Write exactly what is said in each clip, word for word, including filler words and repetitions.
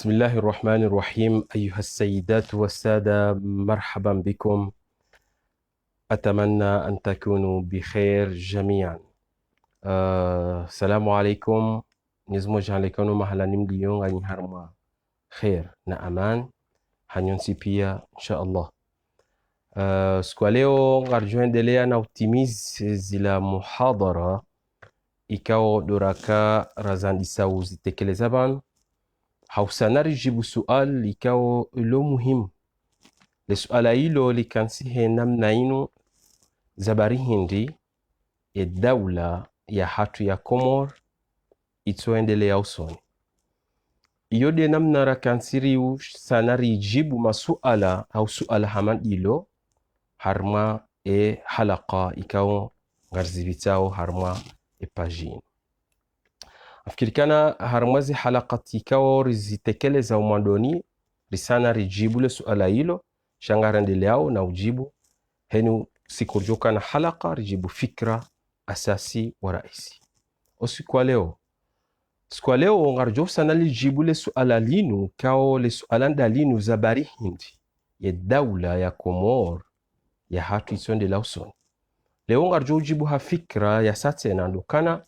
بسم الله الرحمن الرحيم. أيها السيدات والسادة، مرحبا بكم. أتمنى أن تكونوا بخير جميعا. Ah, salam alaykum. Mwenyezi Mungu yadjaanlie ukana mahala nyi mliyo nganyi harumwa khair na aman, hanyu nyontsi pia, insha Allah. Ah, usiku wa leo ngaridjo endelea na utimizi zila muhadhara ikao ndo raka razandisa uzitekeleza pvanu, ha usana ridjibu suala ikao lo muhimu. Le suala lilo likantsi he namna inu: za bari hindri ye daula yahatru ya Komori itso endelea usoni. Iyo nde namna rakantsi ri usana ridjibu masuala, hau suala hama ndilo, harumwa e halaka ikao ngarizipvitsao harumwa e page inu. Nafikiri ukana harumwa ze halakati ikao rizitekeleza umwandoni, risana ridjibu le suala lilo, sha ngarendeleao na udjibu, henu usiku ridjo ukana halaka ridjibu fikra asasi wa raisi. Usiku wa leo, usiku wa leo ngaridjo usana lidjibu le suala linu, ikao le suala nda linu: za bari hindri ye daula ya Komori yahatru itso endelea usoni. Leo ngaridjo udjibu ha fikra yasa tsena, ndo ukana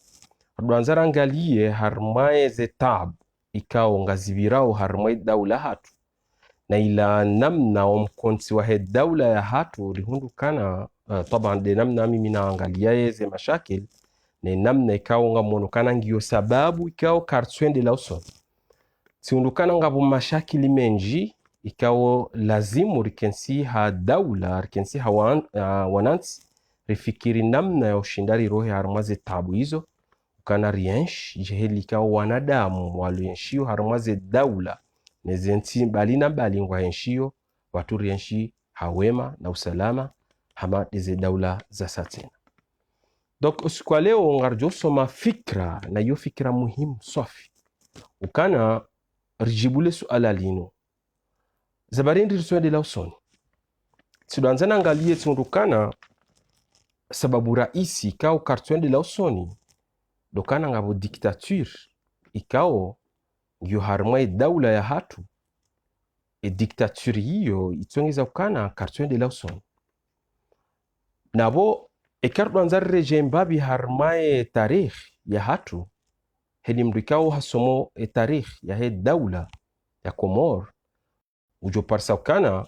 ridjo andza rangalie harumwa eze taabu ikao ngazipvirao harumwa e daula yahatru, na ila namna o mkontsi wahe daula yahatru rihundru ukana, ah, taban nde namna mimi naangalia yeze mashakil, ne namna ikao ngamwono ukana ngiyo sababu ikao karitso endelea usoni. Tsihundru ukana ngapvo mashakili mendji ikao lazimu rikentsi ha daula, rikentsi ha wan-, ah, wanantsi, rifikiri namna ya ushinda rirohe harumwa ze taabu izo, ukana rienshi dje heli ikao wanadamu walo enshio harumwa ze daula, ne ze ntsi mbali na mbali ngwa enshio, watru rienshi ha wema na usalama, hama nde ze daula zasa tsena. Donc, usiku wa leo ngaridjo usoma fikra, na iyo fikra muhimu swafi, ukana ridjibu le suala linu: za bari hindri ritso endelea usoni? Tsindo andza nangalie, tsihundru ukana sababu raisi ikao karitso endelea usoni, ndo ukana ngapvo dictature ikao ngiyo harumwa e daula yahatru, e dictature iyo itso engeza ukana karitso endelea usoni. Na pvo, eka ridjo andza riredjee mbapvi harumwa e tarikhi yahatru, heli mndru ikao hasomo e tarikhi yahe daula ya Komori, ngudjo parisa ukana,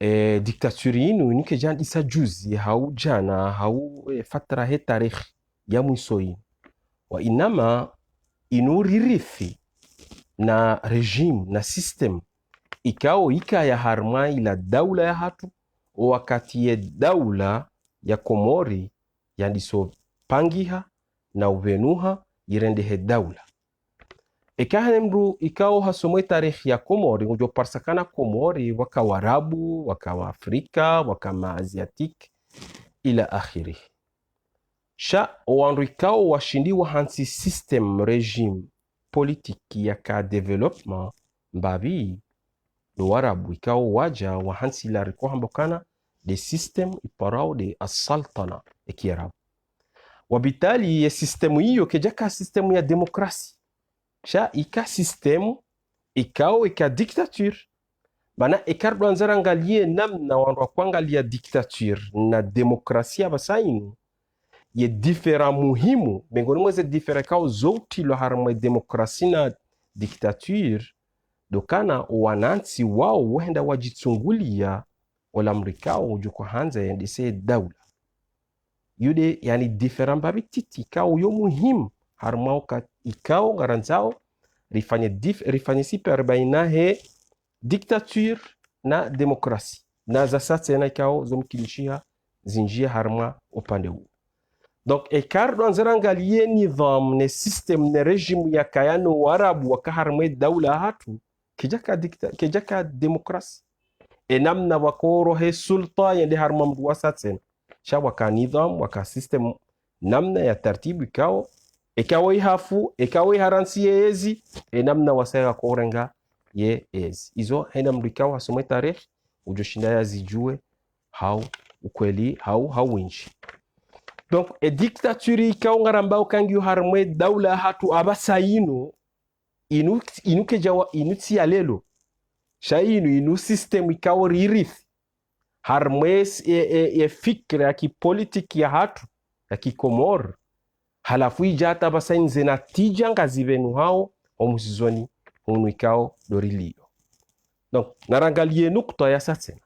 e, dictature inu, inu kayidjandisa juzi, hau djana, hau, e, fatra he tarikhi ya mwiso inu. Wa inama inu ririthi na régime, na système ikao ikaya harumwa ila daula yahatru, o wakati ye daula ya Komori yandiso pangiha na upvenuha yirendehe daula. Eka hene mndru ikao hasomo e tarikhi ya Komori, ngudjo parisa ukana Komori, waka Warabu, waka Waafrika, waka ma Asiatique, ila akhirih. Sha o wandru ikao washindi wahantsi système, régime politique yaka développement mbapvi, ndo Warabu ikao wadja wahantsi ila riko hamba ukana nde système iparao nde as-saltana e Kiarabu. Wabitali ye système iyo kayidjaka système ya démocratie. Sha ika système ikao ika dictature. Mana eka ridjo andza rangalie namna wandru wakwangalia dictature na démocratie apvasa inu, ye différence muhimu, miongoni mwa ze différence ikao zo utrilwa harumwa e démocratie na dictature, ndo ukana o wanantsi wao wahenda wadjitsungulia ola mndru ikao ngudjo handza yendese daula. Iyo nde, yaani, différence mbapvi ntiti ikao yo muhimu harumwa oka-, ikao ngarandzao rifanye dif-, rifanye sipari baina he dictature na démocratie, na zasa tsena ikao zo mkinishiha zindjia harumwa upande uwo. Donc, eka ridjo andza rangalie nidham ne système ne régime yakaya no Warabu waka harumwa e daula yahatru, kayidjaka dicta-, kayidjaka démocratie. E namna wakorohe sulta yende harumwa mndru wasa tsena. Sha waka nidham, waka système, namna ya tartibu ikao, eka wo ihafu, eka wo iharantsi ye ezi, e namna wasaya wakorenga ye ezi. Izo hena mndru ikao hasomo e tarikhi, ngudjo shinda yazidjuwe, hau ukweli, hau, hau windji. Donc, e dictature ikao ngarambao uka ngiyo harumwa e daula yahatru apvasa inu, inu, inu kedjawa, inu tsi ya leo. Sha inu, inu système ikao ririthi. Harumwa ye, ye, ye fikira ya kipolitiki ya hatru, ya kikomori. Halafu idja hata pvasa inu ze natija ngazipvenuhao, omusizoni unu ikao ndo rilio. Donc, narangaliye nukta ya sa tsena.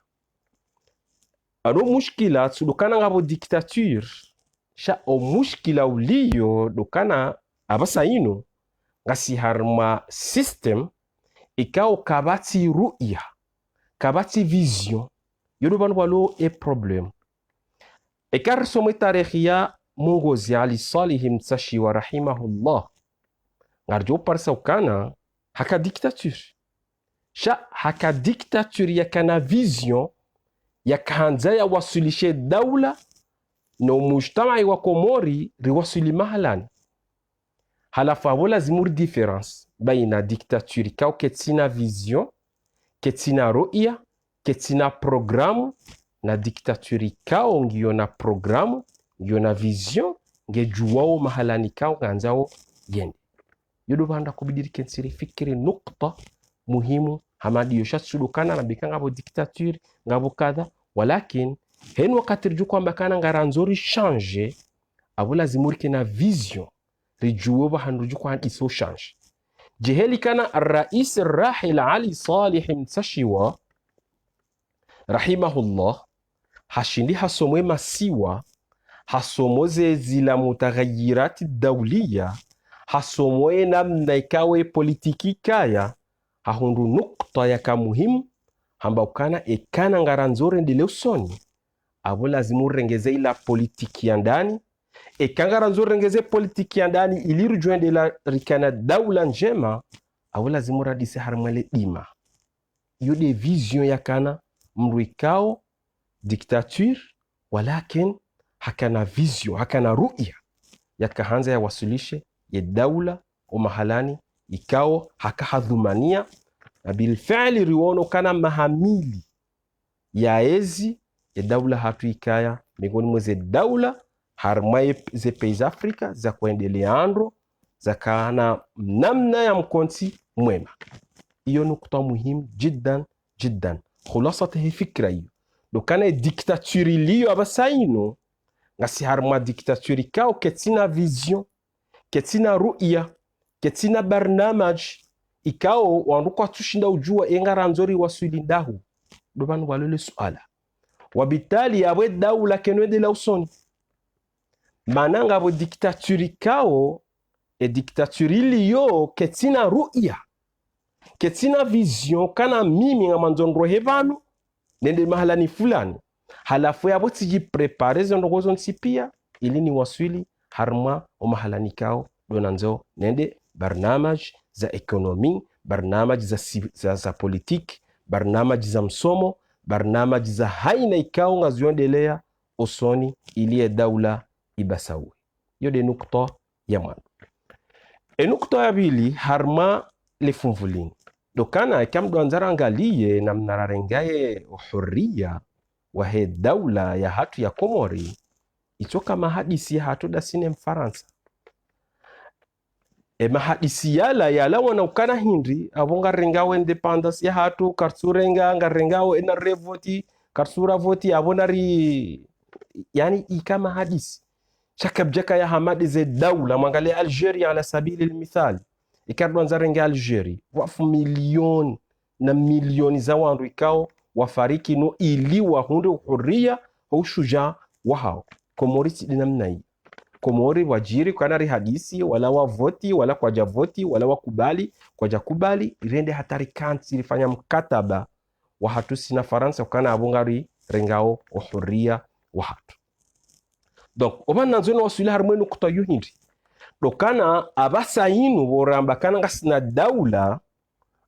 Anu mushkila tsi ndo ukana ngapvo dictature, sha omushkila ulio ndo ukana apvasa inu, ngasi harumwa système, ikao kapvatsi ru'ya, kapvatsi vision, yo ndo pvanu pvwalo e problème. Eka risomo tarehi ya Mongozi Ali Salihi Mtsashiwa rahimahullah, ngaridjo uparisa ukana haka dictature. Sha haka dictature yakana vision, yakahandza yawaswilishe daula no mujtamai wa Komori riwaswili mahalani. Halafu apvo lazimu ri différence baina dictature ikao ketsina vision, ketsina ru'ya, ketsina programme, na dictature ikao ngiyo na programme, ngiyo na vision, ngedjuwao mahalani ikao ngandzao yende. Yo ndo pvanda kubidi rikentsi rifikiri nukta muhimu hama ndiyo. Sha tsi ndo ukana nambeka ngapvo dictature, ngapvo kadha, walakin, heni wakati ridjo hwamba ukana ngarandzo ri changer, apvo lazimu rike na vision, ridjuwe pvahanu ridjo hwandisa o changer. Djeheli ukana Rais Rahil Ali Salih Mtsashiwa, rahimahullah, hashindi hasomo e masiwa, hasomo ze zila mutaghayirati dauliya, hasomo e namna ikao e politiki ikaya, hahundru nukta yaka muhimu, hamba ukana eka ngarandzo rendelee usoni, apvo lazimu rirengeze ila politiki ya ndani. Eka ngarandzo rirengeze politiki ya ndani ili ridjo endelea rikana daula ndjema, apvo lazimu radise harumwa le dima. Iyo nde vision yakana mndru ikao dictature, walakin hakana vision, hakana ru'ya, yakahandza yawaswilishe ye daula o mahalani ikao haka hadhumania, na bilfi'li riwono ukana maha mili ya ezi, ye daula hatru ikaya miongoni mwa ze daula harumwa ye, ze pays za Afrika za hwendelea ndro, zakana namna ya mkontsi mwema. Iyo nukta muhimu jiddan, jiddan. Khulasat he fikira iyo ndo ukana e dictature iliyo apvasa inu, ngasi harumwa dictature ikao ketsina vision, ketsina ru'ya, ketsina barnamaj, ikao wandru kwatsushinda udjuwa e ngarandzo riwaswili ndahu. Ndo pvanu pvwalo le suala. Wabitali apvo e daula kayino endelea usoni. Mana ngapvo dictature ikao, e dictature iliyo ketsina ru'ya, ketsina vision, ukana mimi ngamandzo nrohe pvanu, nende mahalani fulani. Halafu yapvo tsidji préparer ze ndrongoo zontsi pia, ili niwaswili harumwa o mahalani ikao ndo nandzo nende, barnamaj za économie, barnamaj za si, za, za politique, barnamaj za msomo, barnamaj za haina ikao ngaziyo endelea usoni ili ye daula ibasauwe. Iyo nde nukta ya mwando. E nukta ya pvili harumwa le funvu linu, ndo ukana eka mndru andza rangaliye namna rarengaye uhuriya wahe daula ya hatru ya Komori, itsoka mahadisi ya hatru ndasi ne Mfarantsa. E mahadisi yala, yala wona ukana hindri, apvo ngarengao indépendance ya hatru, kartsurenga, ngarengao ena revoti, kartsura voti, apvo nari, yaani ika mahadisi. Sha kapvadjaka ya hama nde ze daula, mwangalie Algérie ala sabili al mithal. Eka ndo andza renge Algérie, wafu milioni na milioni za wandru ikao wafariki no ili wahundre uhuriya ho ushujaa wahao. Komori tsi nde namna iyo. Komori pvwadjiri ukana rihadisi, wala wavoti, wala kwadja voti, wala wakubali, kwadja kubali, rende hata rikantsi rifanya mkataba wa hatru si na Farantsa ukana apvo ngarirengao uhuriya wa hatru. Donc, opvanu nandzo niwaswili harumwa e nukta yo hindri. Ndo ukana apvasa inu pvo ramba ukana ngasina daula,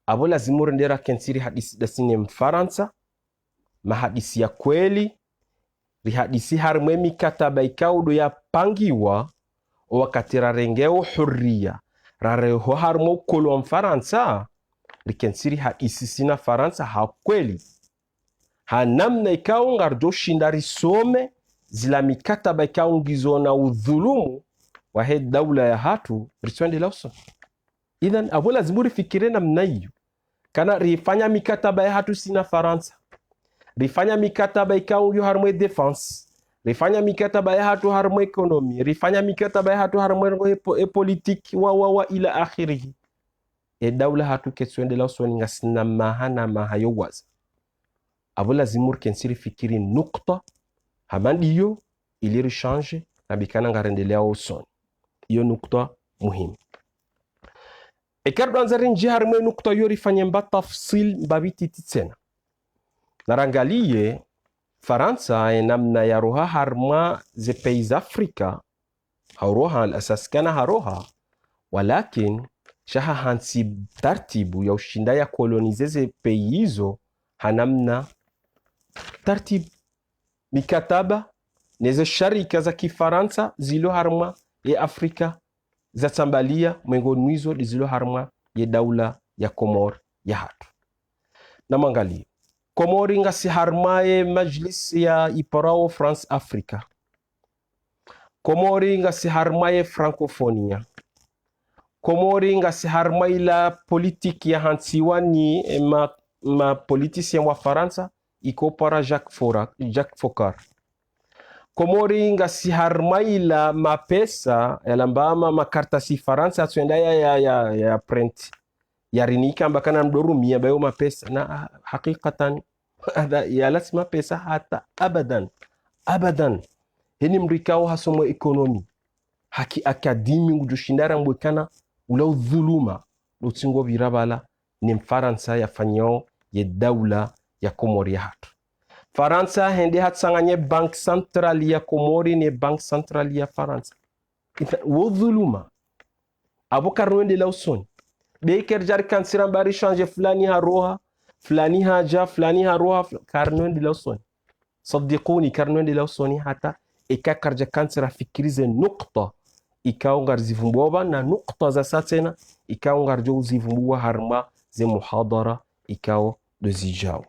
apvo lazimu rende rakentsi rihadisi ndasi ne Mfarantsa, mahadisi ya kweli, rihadisi harumwa e mikataba ikao ndo yapangiwa, o wakati rarenge uhuriya, rareho harumwa ukolo wa Mfarantsa, rikentsi rihadisi si na Farantsa ha kweli. Ha namna ikao ngaridjo shinda risome zila mikataba ikao ngizo na udhulumu wahe daula ya hatru, ritsoendelea usoni. Idhan, apvo lazimu rifikiri namna iyo. Kana rifanya mikataba yahatru sina Farantsa. Rifanya mikataba ikao yo harumwa ye défense. Rifanya mikataba yahatru harumwa économie. Rifanya mikataba yahatru harumwa e po-, e politique wa, wa, wa ila akhirihi. E daula yahatru ketsuendelea usoni ngasina maha na maha yo waza. Apvo lazimu rikentsi rifikiri nukta hama ndiyo ili richange na bikana ngarendelea usoni. Iyo nukta muhimu. Eka ridjwandza rindjie harumwa e nukta iyo rifanye mba tafsil mba pvititi tsena. Narangaliye Farantsa e namna yaroha harumwa ze pays za Afrika, hauroha al asasi kana haroha, walakin sha hahantsi tartibu ya ushinda ya coloniser ze pays izo ha namna tartibu, mikataba, neze sharika za kifarantsa zilo harumwa ye Afrika, zatsambaliya mwengoni mwizo ndezilo harumwa ye daula ya Komori yahatru. Namwangaliye. Komori ngasi harumwa ye majlis ya iparao France Africa. Komori ngasi harumwa ye Francophonie. Komori ngasi harumwa ila politique yahantsiwa ni, eh, ma, ma politiciens wa Farantsa, ikopara Jacques Fora-, Jacques Foccart. Komori ngasi harumwa ila mapesa, yalamba ma, makartasi Farantsa, yatsuenda ya, ya, ya, ya print. Yarinika amba kana mdorumia bayo mapesa. Na, ah, hakikatan, ada, yala tsi mapesa hata abadan. Abadan. Heni mdru ikao hasoma économie. Haki akademi ngudjoshinda rambwe kana ula udhuluma. Lotsingo pvira pvala ne Mfarantsa yafanyao ye daula ya Komori yahatru. Farantsa hende hatsanganye Banque Centrale ya Komori ne Banque Centrale ya Farantsa. Ita-, wo dhuluma. Apvo karinoendelea usoni. Be eka ridja rikantsi ramba richange fulani haroha, fulani hadja, fulani haroha, fula-, karinoendelea usoni. Sadikuni, karinoendelea usoni hata eka karidjakantsi rafikiri ze nukta ikao ngarizivumbua pvanu na nukta za sa tsena ikao ngaridjo uzivumbua harumwa ze muhadhara ikao ndo zidjao.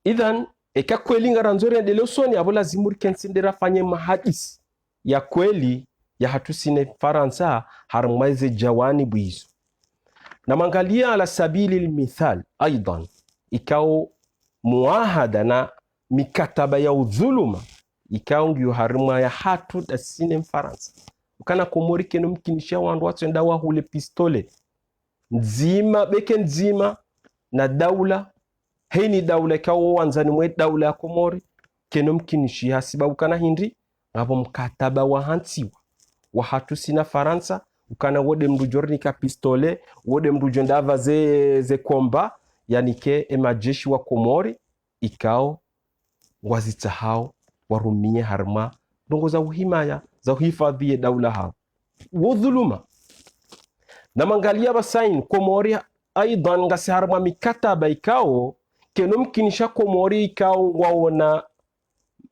Idhan, eka kweli ngarandzo riendelea usoni, apvo lazimu rikentsi nde rafanye mahadisi ya kweli yahatru sina Farantsa harumwa ze jawanibu izo. Namwangaliye ala sabili lmithal, aidan, ikao muahada na mikataba ya udhuluma, ikao ngiyo harumwa yahatru ndasi ne Mfarantsa. Ukana Komori kayina mkinishiha wandru watsuenda wahule pistolet ndzima, beke ndzima, na daula, heni daula ikao wandzani mwe daula ya Komori, kayina mkinishiha hasibabu kana hindri, ngapvo mkataba wahantsiwa wahatru sina Farantsa, ukana wo nde mdru djorinika pistolet, wo nde mdru djoenda pva ze, ze combat, yanike e majeshi wa Komori, ikao ngwazitsahao warumie harumwa ndrongoo za uhimaya, za uhifadhwi ye daula hao. Wo dhuluma. Namwangaliye pvasa inu, Komori, aidan ngasi harumwa mikataba ikao, kayina mkinishiha Komori ikao ngwaona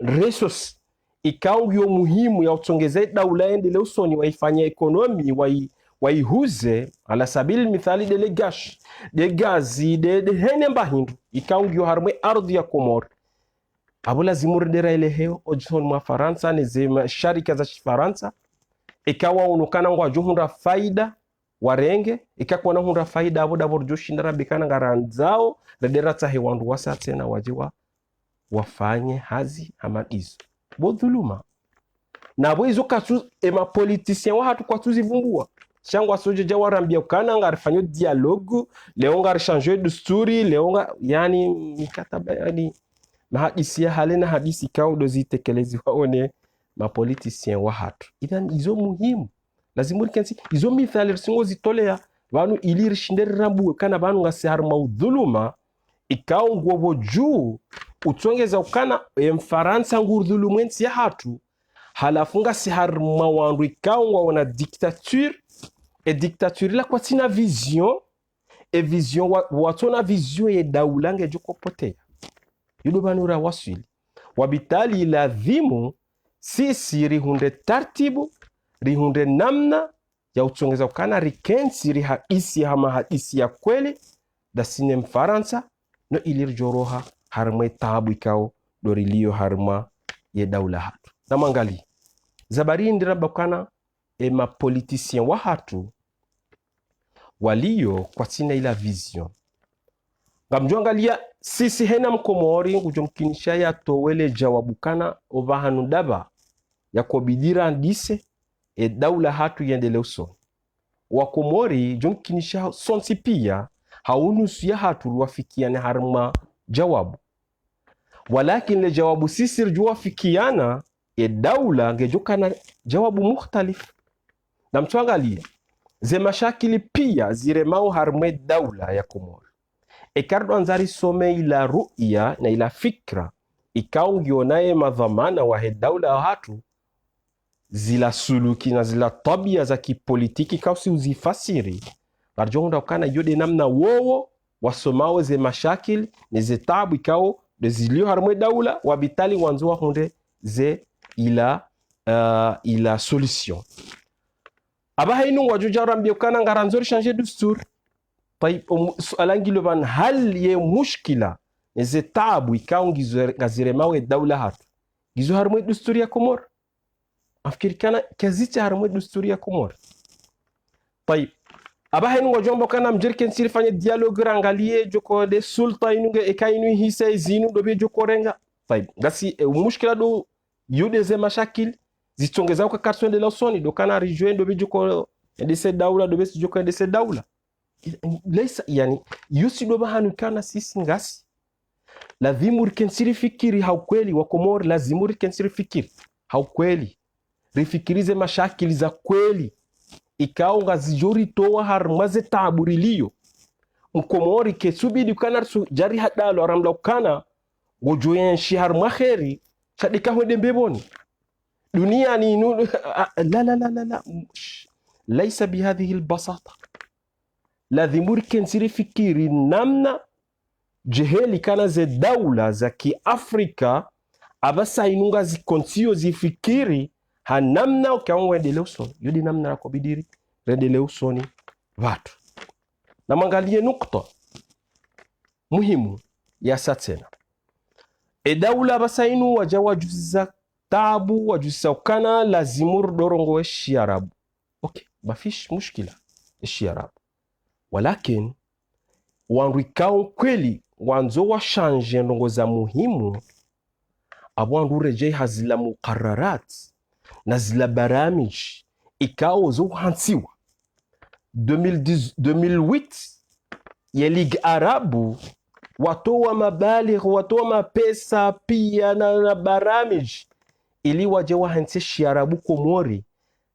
ressources ikao ngiyo muhimu ya utsongeza ye daula yendelee usoni, waifanye économie, wai-, waihuze, ala sabili lmithali nde le gash, nde gazi, nde, nde heni mba hindru, ikao ngiyo harumwa e ardhwi ya Komori. Apvo lazimu rende raeleheyo, odjusoni mwa Farantsa, neze ma-, sharika za shifarantsa, eka waono kana ngwadjo hundra faida, warenge, eka kwana hundra faida apvo ndapvo ridjoshinda rambe kana ngarandzao, rende ratsahe wandru wasa tsena wadje wa, wafanye hazi hama ndizo. Bo dhuluma. Na apvo izo katsu, e ma politiciens wahatru kwatsuzivumbua. Sha ngwasodjo dja warambia ukana ngarifanyo dialogue, leo ngarichange dusturi, leo nga, yani, mikataba, yani, mahadisi ya hale na hadisi ikao ndo zitekelezwa ne ma politiciens wahatru. Idhan izo muhimu. Lazimu rikentsi, izo mithali risingo zitolea pvanu ili rishinde rirambuwe kana pvanu ngasi harumwa udhuluma, ikao nguwo pvo dju, utsongeza ukana, e Mfarantsa ngudhulumu entsi yahatru, halafu ngasi harumwa wandru ikao ngwaona dictature, e dictature ila kwatsina vision, e vision wa, watsona vision ye daula ngedjo kopotea. Iyo ndo pvanu rawaswili. Wabitali lazimu sisi rihundre tartibu, rihundre namna ya utsongeza ukana rikentsi rihadisi hama hadisi ya kweli, ndasi ne Mfarantsa, no ili ridjoroha harumwa e taabu ikao ndo riliyo harumwa ye daula hatru. Namwangaliye. Za bari ndira bakana e ma politiciens wahatru, waliyo kwatsina ila vision. Ngamdjo angalia sisi hena mkomori ngudjo mkinisha yatowe le djawabu kana opvahanu ndapvi yakobidi randise e daula hatru yendelee usoni. Wakomori djo mkinisha sontsi pia ha unusu yahatru riwafikiane harumwa djawabu. Walakini le djawabu sisi ridjo wafikiana, e daula ngedjo kana djawabu mukhtalif. Na mtsuangalia ze mashakili pia ziremao harumwa e daula ya Komori. Eka ridjo andza risome ila ru'ya na ila fikira ikao ngiyo naye madhwamana wahe daula yahatru, zila suluki na zila twabia za kipolitiki kausi uzifasiri, ngaridjo hundra ukana iyo nde namna wowo wasomao ze mashakili ne ze taabu ikao nde zilio harumwa e daula, wabitali wandzo wahundre ze ila, eh, ila solution. Apvaha inu ngwadjo dja urambia ukana ngarandzo rishanje dusturi. Tayib, um, suala ngilo pvanu, hali ye mushkila ne ze taabu ikao ngizo ngaziremao e daula hatru ngizo harumwa e dusturi ya Komori? Afikiri kana kazitsi harumwa e dusturi ya Komori. Tayib. Apvaha inu ngwadjo amba ukana mdjeri kentsi rifanye dialogue rangalie djoko nde sulta inu nge eka inu ihisa ezinu ndopvi djoko renga. Tayib. Ngasi, e, mushkila ndo iyo nde ze mashakili zitsongeza uka kartsu endelea usoni, ndo kana ridjuwe ndopvi djoko endese daula, ndopvi tsi djoko endese daula. Laisa, yani, iyo tsi ndo pvahanu kana sisi ngasi. Lazimu rikentsi rifikiri ha ukweli, wakomori, lazimu rikentsi rifikiri ha ukweli. Rifikiri ze mashakili za kweli ikao ngazidjo ritowa harumwa ze taabu rilio. Mkomori ketsubidi ukana ritsu djari hadalo arambia ukana ngodjo yenshi harumwa kheri, sha ndeka hwende mbepvoni. Duniani inu, a, a, la, la, la, la, la. Sh-, laisa bihadhihi lbasata. Lazimu rikentsi rifikiri namna djeheli kana ze daula za kiafrika apvasa inu ngazikontsiyo zifikiri ha namna ukao ngwendelee usoni. Iyo nde namna rakobidi ri, rendelee usoni pvatru. Na mwangalie nukta muhimu yasa tsena. E daula apvasa inu wadja wadjuziza taabu, wadjuziza ukana lazimu ridorongowe shiarabu. Ok, mafishi mushkila, e shiarabu. Walakin, wandru ikao kweli wandzo washanje ndrongoo za muhimu, apvo wandru uredjei ha zila mukarrarat na zila baramij ikao zo uhantsiwa. Deux mille dix, deux mille huit, ye Ligue Arabe watowa mabaligh, watowa mapesa pia na, na baramij ili wadje wahantsi shiarabu Komori.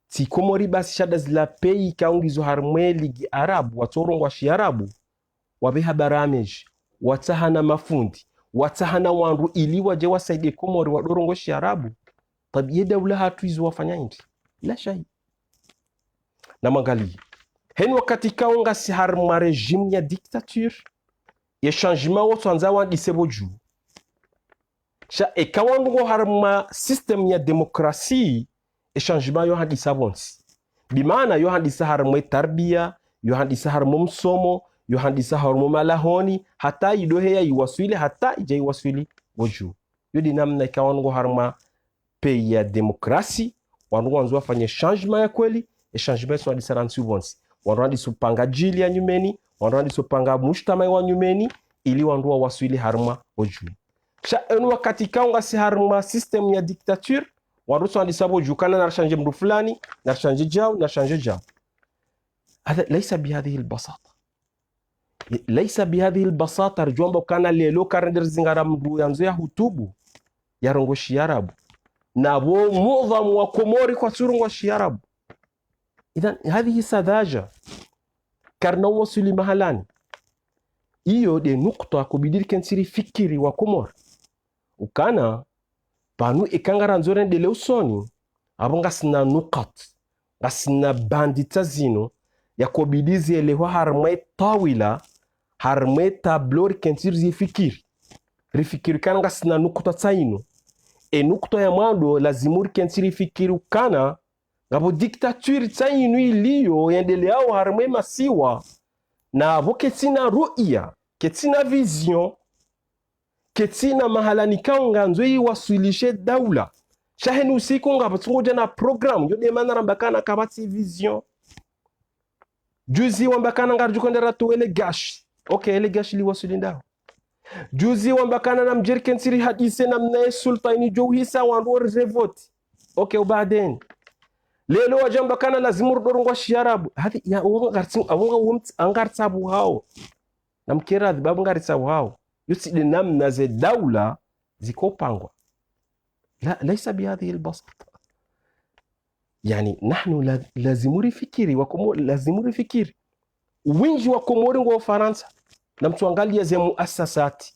Tsi Komori basi, sha nda zila pays ikao ngizo harumwa e Ligue Arabe watsorongoa shiarabu, wapveha baramij, watsaha na mafundi, watsaha na wandru ili wadje wasaidie Komori wadorongoa shiarabu. Tayib, ye daula hatru izo wafanya hindri? La shay. Na mwangalie, heni wakati ikao ngasi harumwa régime ya dictature, ye changement wotsoandza wandise pvo dju. Sha eka wandru ngo harumwa système ya démocratie, e changement yo handisa pvontsi. Bimaana yo handisa harumwa e tarbiya, yo handisa harumwa o msomo, yo handisa harumwa o malahoni, hata idoheya iwaswili, hata idja iwaswili pvo dju. Iyo nde namna ika wandru ngo harumwa pays ya démocratie, wandru wandzo wafanye changement ya kweli, e changement itso handisa na ntsi pvontsi. Wandru wandisa upanga djili ya nyumeni, wandru wandisa upanga mujtamaa wa nyumeni, ili wandru wawaswili harumwa pvo dju. Sha enu wakati ikao ngasi harumwa système ya dictature, wandru tso wandisa pvo dju kana narishanje mndru fulani, narishanje djau, narishanje djau. Hadha, laysa bihadhihi albasata. Laysa bihadhihi albasata, ridjo amba ukana leo karende rizingara mndru yandzo yahutubu, yarongoe shiarabu. Na pvo mudhwamu wa Komori kwatsurongoa shiarabu. Idhan, hadhihi sadhaja. Karina uwaswili mahalani. Iyo nde nukta kubidi rikentsi rifikiri wa Komori. Ukana, pvanu eka ngarandzo rendelee usoni, apvo ngasina nukat, ngasina bandi tsa zinu, yakobidi zielehwa harumwa e tawila, harumwa e tableau rikentsi rizifikiri. Rifikiri ukana ngasina nukta tsa inu. E nukta ya mwando, lazimu rikentsi rifikiri ukana, ngapvo dictature tsa inu iliyo yendeleao harumwa e masiwa, na apvo ketsina ru'ya, ketsina vision, ketsina mahalani ikao ngandzo iwaswilishe daula. Sha heni usiku ngapvo tsungodja na programme, iyo nde mana ramba ukana kapvatsi vision. Juzi wamba kana ngaridjo hwenda ratowe le gashi. Ok, le gashi liwaswili ndaho. Juzi wamba kana namdje rikentsi rihadise namna ye sultwa ini djo uhisa wandru wori revoti. Ok, ubaden. Leo wadja wamba kana lazimu ridorongwa shiarabu. Hadi ya wonga ngaritsi, wonga womtsi, angaritsabu hao. Namkere adhibabu ngaritsabu hao. Yo tsi nde namna ze daula zikopangwa. La, ليس بهذه البساطة. Yani, nahnu la, lazimu rifikiri, wa Komo-, lazimu rifikiri. Wendji wa Komori ngwao Farantsa. Namtsuangalie ze muasasati.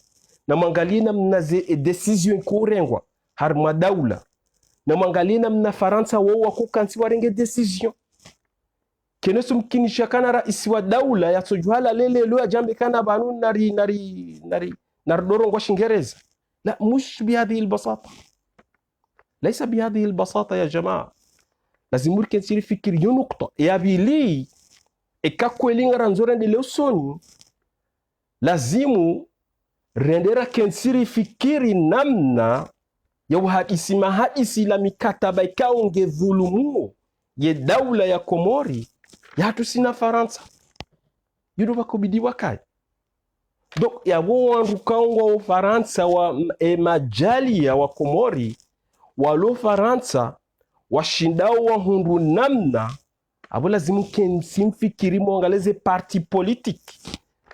Namwangalie namna ze, e, décision ikorengwa harimwa daula. Namwangalie namna Farantsa wao wakokantsi warenge décision. Kena sumkinisha kana raisi wa daula yatsodjuha lale leo yadje yambe kana pvanu nari, nari, nari, naridorongwa Shingereza. La, مش بهذه البساطة. ليس بهذه البساطة يا جماعة. Lazimu rikentsi rifikiri yo nukta. Ya pvili, eka kweli ngarandzo rende le usoni, lazimu rende rakentsi rifikiri namna ya uhadisi mahadisi la mikataba ikao ngedhulumuo ye daula ya Komori, yahatru sina Farantsa. Yo ndo pvakobidi wakaye. Donc, yapvo wandru ikao ngwao Farantsa wa, e, madjaliya wa Komori, walo Farantsa, washindao wahundru namna, apvo lazimu mkentsi mfikiri mwangalie ze parti politique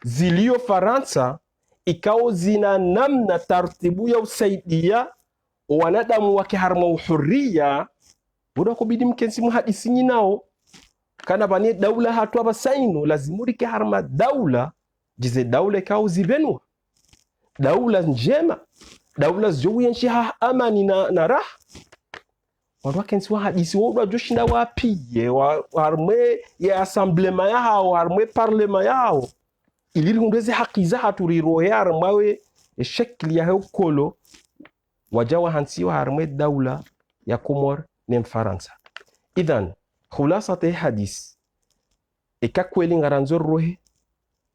zilio Farantsa, ikao zina namna tartibu ya usaidia owanadamu wake harimwa uhuriya, pvo ndo pvakobidi mkentsi muhadisi nyi nao. Kana pvanu ye daula yahatru apvasa inu, lazimu rike harimwa daula, djize daula ikao zipvenua. Daula ndjema, daula zidjo uyenshi ha amani na, na raha. Wandru wakentsi wahadisi, wo ndo wadjoshinda wapiye, wa, wa harimwa ye assemblement yahao, harimwa ye parlement yahao. Ili rihundre ze haki zahatru rirohe harimwa we, e shekli yahe ukolo, wadja wahantsiwa harimwa ye daula ya Komori ne Mfarantsa. Idhan, khulasat ye hadisi, eka kweli ngarandzo rirohe,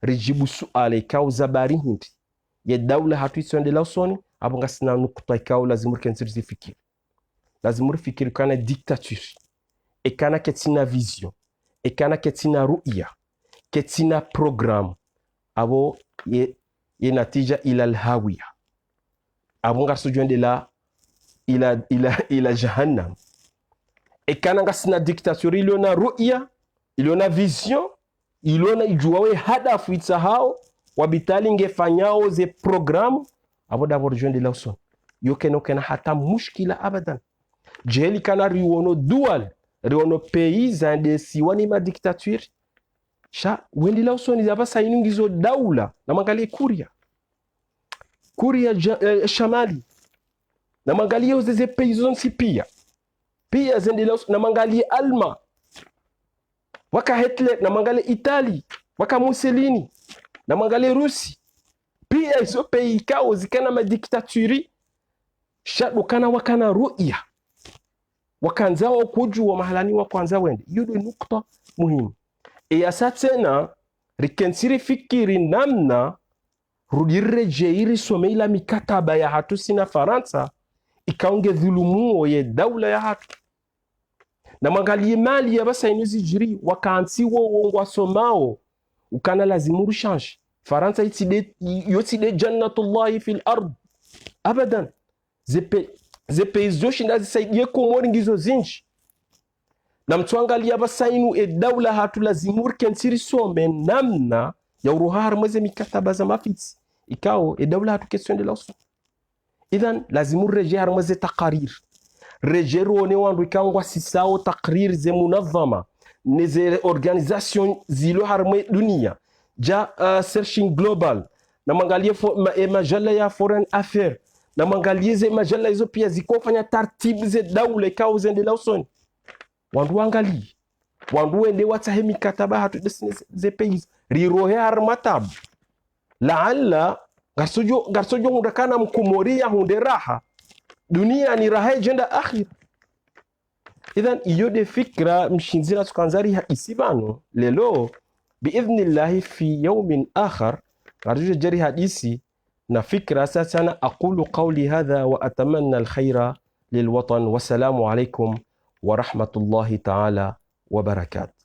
ridjibu suala ikao za bari hindri, ye daula yahatru itsoendelea usoni, apvo ngasina nukta ikao lazimu rikentsi rizifikiri. Lazimu rifikiri kana dictature, ekana ketsina vision, ekana ketsina ru'ya, ketsina programme, apvo ye, ye natija ila lhawiya. Apvo ngaritsodjoendelea ila, ila, ila jahannam. Ekana ngasina dictature iliona ru'ya, iliona vision, iliona idjuwao ye hadafu itsahao, wabitali ngefanyao ze programme, apvo ndapvo ridjoendelea usoni. Yo kena, kena hata mushkila abadan. Djeli kana riwono duwal, riwono pays zende siwa ni ma dictature. Sha, wendelea usoni apvasa inu ngizo daula, namwangalie Kuria. Kuria ja-, eh, Shamali. Namwangalie oze ze pays zontsi pia. Pia zendelea usoni, namwangalie Alma. Pvwaka Hitler, namwangalie Italie, pvwaka Mussolini, namwangalie Rusi. Pia izo pays ikao zikana ma dictature, sha ndo kana wakana ru'ya. Wakandzao kudjuwa mahalani wakoandza wende. Iyo ndo nukta muhimu. Eyasa tsena, rikentsi rifikiri namna, rudi riredjeyi risome ila mikataba yahatru sina Farantsa, ikao ngedhulumuo ye daula yahatru. Namwangalie Mali yapvasa inu zidjiri, wakantsi wo, wo ngwasomao, ukana lazimu rishantsi. Farantsa itsi nde, yo tsi nde jannatullahi fil ard. Abadan. Ze pe-, ze pays zoshinda zisaidie Komori ngizo zindji. Namtsuangalie yapvasa inu e daula yahatru lazimu rikentsi risome namna ya uroha harimwa ze mikataba za mafitsi. Ikao, e daula yahatru ketsoendelea usoni. Idhan, lazimu riredjeyi harimwa ze taqarir. Riredjeyi rione wandru ikao ngwasisao taqarir ze munadhama, ne ze organisation zilo harimwa dunia. Ja, uh, Searching Global. Namwangalie fo-, ma-, e majalla ya Foreign Affairs. Namwangalie ze majalla izo pia zikofanya tartibu ze daula ikao zendelea usoni. Wandru wangalie. Wandru wende watsahe mikataba yahatru nde sina ze, ze pays. Rirohe harimwa tabu. Laala, ngaritsodjo, ngaritsodjo hundra kana Mkomori yahundre raha duniani, raha yedjenda akhira. Idhan, iyo nde fikra mshindzi natsukandza rihadisi pvanu, leo, biidhnillahi fi yawmin akhar, ngaridjo djeri hadisi, na fikra satsana. أقول قولي هذا وأتمنى الخير للوطن. والسلام عليكم ورحمة الله تعالى وبركاته.